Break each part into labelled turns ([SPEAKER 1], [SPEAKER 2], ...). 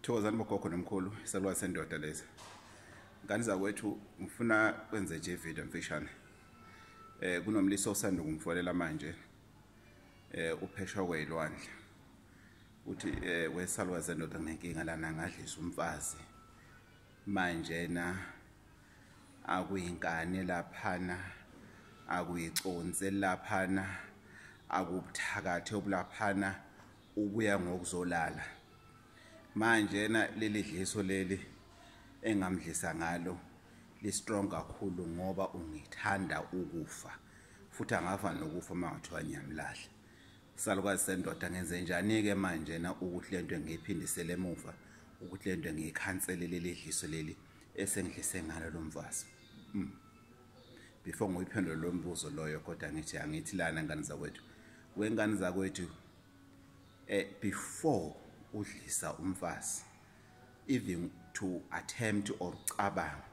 [SPEAKER 1] Thokozani bogogo nomkhulu, isalukazi sendoda lezi. Ngane zakwethu, ngifuna kwenze nje ivideo emfishane. Kunomlisa osanda ukungifonela manje. Uphesha kwezilwandle. Uthi wesalukazi sendoda nginenkinga lana, ngadlisa umfazi. Manje na akuyinkani laphana, akuyiconsi laphana, akubuthakathe obulaphana, ubuya ngokuzolala. Manje na leli dliso leli engamdlisa ngalo li strong kakhulu ngoba ungithanda ukufa, futhi angafa nokufa mangathiwa ngiyamlahla. Salukazi sendoda, ngenze njani ke manje na ukuthi lento engiyiphindisele emuva, ukuthi lento ngiyikhansele leli dliso leli esengidlise ngalo lo mfazi? Before ngiyiphendule lo mbuzo loyo, kodwa ngithi angithi lana ngane zakwethu, wengane zakwethu, before udlisa umfazi, even to attempt or cabanga,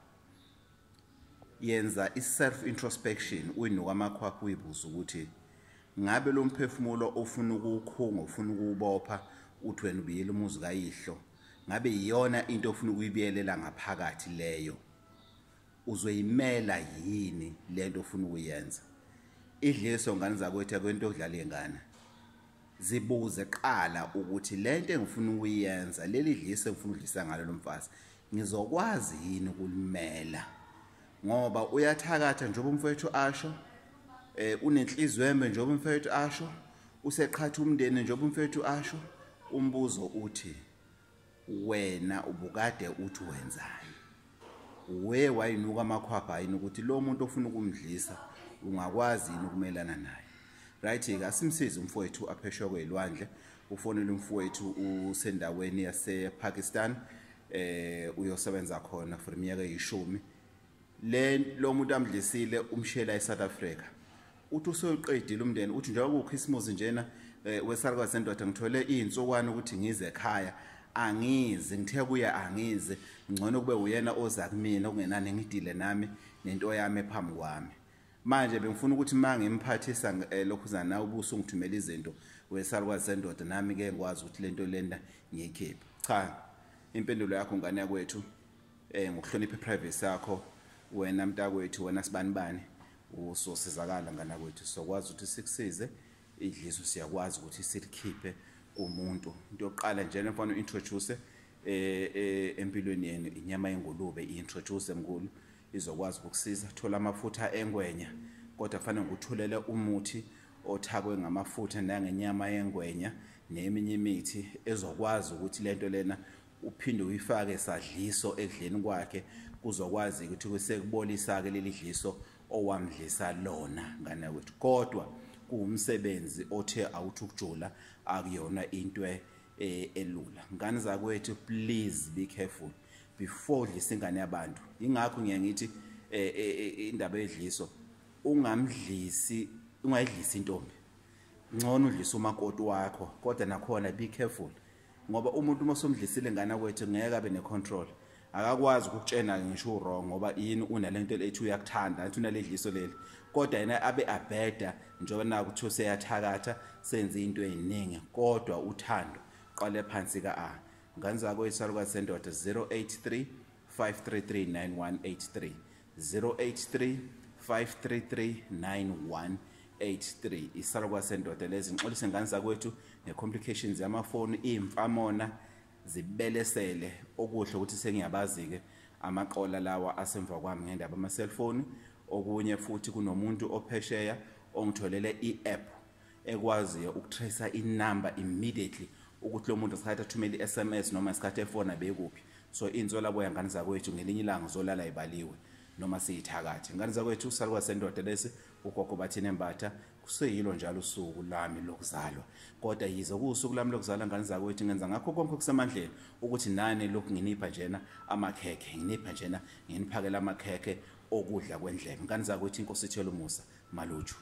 [SPEAKER 1] yenza i-self introspection, uyinuka amakhwapha, uyibuza ukuthi ngabe lo mphefumulo ofuna ukuwukhunga, ufuna ukuwubopha, uthi wena ubiyela umuzi kayihlo, ngabe iyona into ofuna ukuyibiyelela ngaphakathi leyo? Uzoyimela yini lento ofuna ukuyenza? Idliso, ngane zakwethu, akwento yokudlala ingane. Zibuze qala ukuthi lento engifuna ukuyenza, leli dliso engifuna ukudlisa ngalo lo mfazi, ngizokwazi yini ukulimela? Ngoba uyathakatha njengoba umfowethu asho, unenhliziyo embi njengoba umfowethu asho, useqhatha umndeni njengoba umfowethu asho. Umbuzo uthi, wena ubukade uthi wenzani? We wayinuka amakhwapha yini ukuthi lo muntu ofuna ukumdlisa ungakwazi yini ukumelana naye? Right-ke, asimsize umfowethu aphesheya kwezilwandle. Ufonele umfowethu, usendaweni yase-Pakistan, uyosebenza khona for iminyaka eyishumi. Le lo muntu amdlisile umshiyela eSouth Africa. Uthi useyoqedile umndeni, uthi njengoba kuChristmas njena, wesalukazi sendoda, ngithole izinsukwana ukuthi ngize ekhaya, angizi, ngithe kuye angizi, ngcono kube uyena oza kumina, okungenani ngidile nami nento yami ephambi kwami. Manje bengifuna ukuthi uma ngimphathisa lokhuzana nawe ubusungithumela izinto, wesalukazi sendoda, nami ke ngikwazi ukuthi lento lena ngiyikhiphe. Cha, impendulo yakho, ngane yakwethu, ngokuhlonipha iprivacy yakho wena mntakwethu, wena sibanibani, usosizakala, ngane yakwethu. Sokwazi ukuthi sikusize. Idliso siyakwazi ukuthi silikhiphe kumuntu. Into yokuqala nje mfana introduce empilweni yenu inyama yengulube, i-introduce mkhulu, izokwazi ukukusiza. Thola amafutha engwenya, kodwa kufanele ngikutholele umuthi othakwe ngamafutha nangenyama yengwenya neminye imithi ezokwazi ukuthi lento lena uphinde uyifake sadliso ekudleni kwakhe, kuzokwazi ukuthi kusekubolisa-ke leli dliso owamdlisa lona, ngane kwethu. Kodwa kuwumsebenzi othe awuthi ukujula, akuyona into elula. Ngane zakwethu, please be careful before udlisa ingane yabantu. Ingakho ngiye ngithi indaba yedliso, ungamdlisi, ungayidlisi intombi, ngcono udlise umakoti wakho. Kodwa nakhona be careful, ngoba umuntu uma usumdlisile, ngane kwethu, ngeke abe ne-control, akakwazi ukukutshena ngisho u-wrong. Ngoba yini? Unalento ethi uyakuthanda, athi unaledliso leli, kodwa yena abe abheda njengoba naku kuthiwa seyathakatha, senze into ey'ningi, kodwa uthando qale phansi ka-A. Ngane zakwethu, isalukazi sendoda, 083 533 9183, 083 533 9183, isalukazi sendoda lezi. Ngixolise, ngane zakwethu, nge-complications yamafoni, iy'mfamona zibelesele. Okuhle ukuthi sengiyabazi-ke amaqola lawa asemva kwami ngendaba ama-cellphone. Okunye futhi, kunomuntu ophesheya ongitholele i-app ekwaziyo ukutrace inumber immediately, ukuthi lo muntu ngesikhathi athumele i-SMS noma ngesikhathi efona bekuphi. So inswelaboya, ngane zakwethu, ngelinye ilanga zolala ibaliwe noma siyithakathi. Ngane zakwethu, salukazi sendoda lesi, ugogo Bathini Embatha. Kuseyilo njalo usuku lami lokuzalwa, kodwa yize kuwusuku lami lokuzalwa, ngane zakwethu, ngenza ngakho konke okusemandleni ukuthi nani lokhu nginipha njena amakhekhe, nginipha njena, nginiphakela amakhekhe okudla kwendlebe. Ngane zakwethu, inkosi ithela umusa maluju.